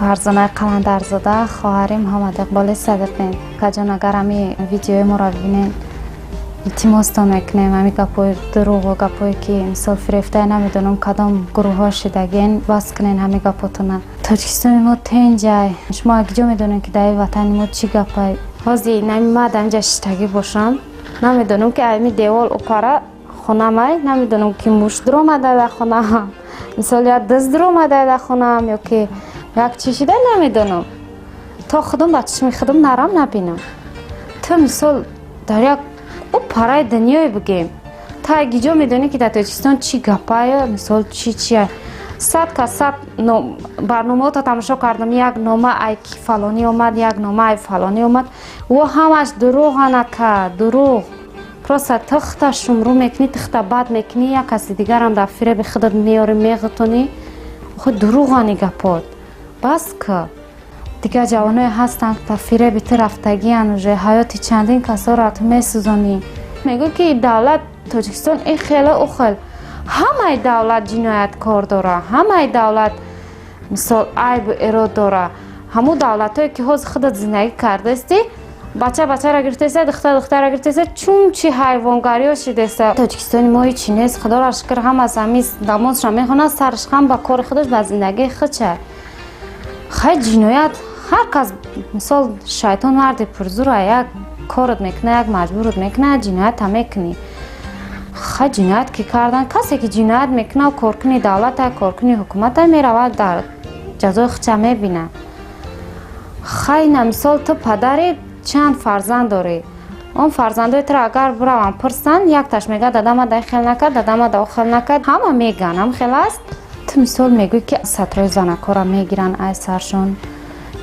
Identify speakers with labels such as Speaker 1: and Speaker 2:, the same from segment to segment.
Speaker 1: Фарзонаи Қаландарзода, хоҳари Муҳаммад Иқболи Садиқин. Акаҷон, агар ҳами видеои моро бибинед, илтимостон мекунем, ҳами гапҳои дурӯғу гапҳое ки, мисол, фирефтае, намедонам, кадом гурӯҳҳо шидагиен, бас кунен ҳами гапотона. Тоҷикистони мо тенҷай. Шумо акиҷо медонед, ки дар ватани мо чӣ гапай. Ҳозир нами ма дар инҷа шиштагӣ бошам, намедонам, ки ами девол опара хонамай, намедонам, ки муш дуромада дар хонаам, мисол, як дизд дуромада дар хонаам ё ки як чӣ шида, намедонам, то худам ба чишми худам нарам, набинам. Ту, мисол, дар як ӯ параи дунёе бигем, та гиҷо медонӣ, ки дар Тоҷикистон чӣ гапая, мисол, чӣ чия. Сад ка сад барномаҳото тамошо кардам. Як нома ай ки фалонӣ омад, як нома ай фалонӣ омад, во ҳамаш дурӯғ, анака, дурӯғ. Просто тихта шумрӯ мекунӣ, тихта бад мекунӣ, як каси дигарам дар фиреби худат меёрӣ, меғитонӣ. Охи, дурӯғани гапот, бас ка. Дигар ҷавоное ҳастанд, ба фиреби ту рафтагиян, уже ҳаёти чандин касоро ту месӯзонӣ. Мегӯ, ки давлат Тоҷикистон ин хеле ӯ хел. Ҳамаи давлат ҷинояткор дора, ҳамаи давлат, мисол, айбу эрод дора. Ҳамун давлатҳое ки ҳозир худат зиндагӣ кардаистӣ, бача бачаро гирифтеста, духтар духтарро гирифтеста, чун чи ҳайвонгариё шидеста. Тоҷикистони мо ҳичи нест, худоро шукр. Ҳамас ҳами намозша мехонад, сараш хам ба кори худаш, ба зиндагии худша. Хай, ҷиноят ҳар кас, мисол, шайтон марди пурзура, як корот мекунад, як маҷбурот мекунад, ҷиноята мекунӣ. Хай, ҷиноят ки кардан, касе ки ҷиноят мекунад, коркуни давлата, коркуни ҳукумата, меравад, дар ҷазои худша мебинад. Хай, на, мисол, ту падари чанд фарзанд дорӣ. Он фарзандои туро агар бираванд пурсанд, якташ мегӯяд: «Дадама да хел накард, дадама да хел накард». Ҳама мегӯянд, ҳам хел аст. Ту, мисол, мегӯӣ, ки сатрои занакҳоро мегиранд ай саршон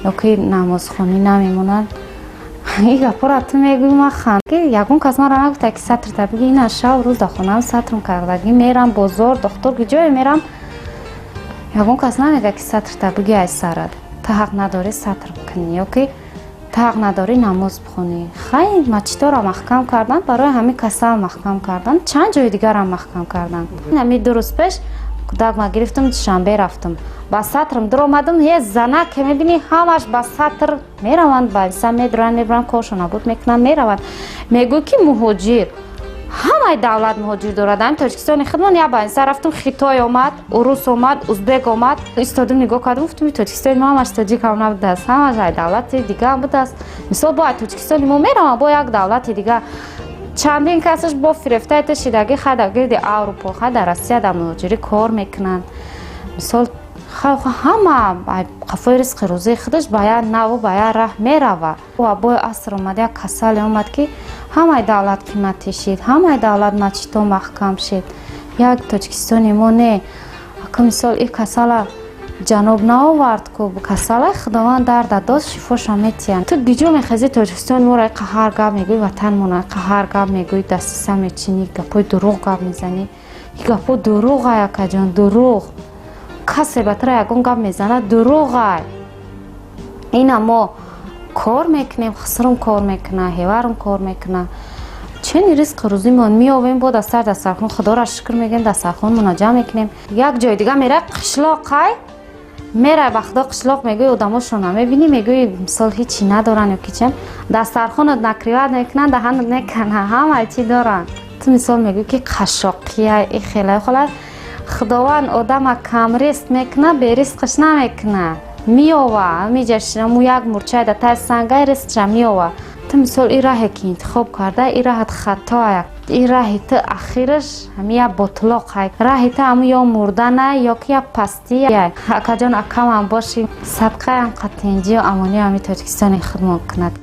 Speaker 1: ё ки намозхонӣ намемонанд. Ин гапҳоро ту мегӯӣ, ман ханд, ки ягон кас маро нагуфта, ки сатрта биги. Ина шав рӯз дар хонаам сатрм кардагӣ, мерам бозор, духтур, ҷое мерам, ягон кас намегӯяд, ки сатрта биги ай сарат, ту ҳақ надорӣ сатр кунӣ ё ки ту ҳақ надорӣ намоз бихонӣ. Хай, масҷидҳоро маҳкам карданд, барои ҳамин касал маҳкам карданд, чанд ҷои дигарам маҳкам карданд. Ҳами 2 рӯз пеш кӯдак ма гирифтам, Душанбе рафтам, ба сатрм дуромадам, е занак ке мебинӣ, ҳамаш ба сатр мераванд, ба инсан медуранд, мебаранд, коршон набуд мекунанд, мераванд. Мегӯй, ки муҳоҷир, ҳамаи давлат муҳоҷир дорад. Ҳамин Тоҷикистони худмон як ба инсан рафтам, хитой омад, урус омад, узбек омад. Истодим, нигоҳ кардам, гуфтам: «Тоҷикистони мо ҳамаш тоҷик ҳам набудааст, ҳамаш ай давлати дига ҳам будааст». Мисол, бо ай Тоҷикистони мо мераванд бо як давлати дига. Чандин касаш бо фирефтаи ту шидагӣ, хай, дар гирди Аврупо, хай, дар Россия дар муҳоҷирӣ кор мекунанд. Мисол, ҳама қафои ризқи рӯзии худаш ба як наву ба як раҳ мерава. Вабои аср омад, як касале омад, ки ҳамаи давлат қиматӣ шид, ҳамаи давлат масҷидҳо маҳкам шид, як Тоҷикистони мо не. Ака, мисол, ин касала ҷаноб наовард ку, касалаи Худованд дарда дод, шифоша метиҳанд. Ту гиҷо мехезӣ, Тоҷикистони моро қаҳар гап мегӯӣ, ватанмона қаҳар гап мегӯӣ, дастиса мечинӣ, гапҳои дурӯғ гап мезанӣ. Ин гапҳо дурӯғай, акаҷон, дурӯғ. Касе ба тура ягон гап мезанад, дурӯғай. Ина мо кор мекунем, хусрум кор мекуна, ҳеварум кор мекуна, чени ризқи рӯзимон меовем, бо дастар дастархон, Худоро шукр мегӯем, дастархонмона ҷамъ мекунем. Як ҷои дига мера, қишлоқай мерай, ба Худо, қишлоқ мегӯи, одамошона мебинӣ, мегӯи, мисол, ҳичи надоранд ё кичан, дастархонат накрывать мекунанд, даҳанат мекунанд, ҳамаи чӣ доранд. Ту, мисол, мегӯӣ, ки қашшоқия и хела хола. Худованд одама камризқ мекунад, беризқаш намекунад, меова. Ҳамиҷа як мурчай да тай сангай ризқша меова. Ту, мисол, ин раҳе ки интихоб карда, ин раҳат хатоа. Ин раҳи ту ахираш ҳами як ботлоқ. Раҳи ту ҳаму ё мурдана, ё ки як пастия. Акаҷон, акамам боши, садқаям қатинҷию амонию ҳами Тоҷикистони худмон кунад.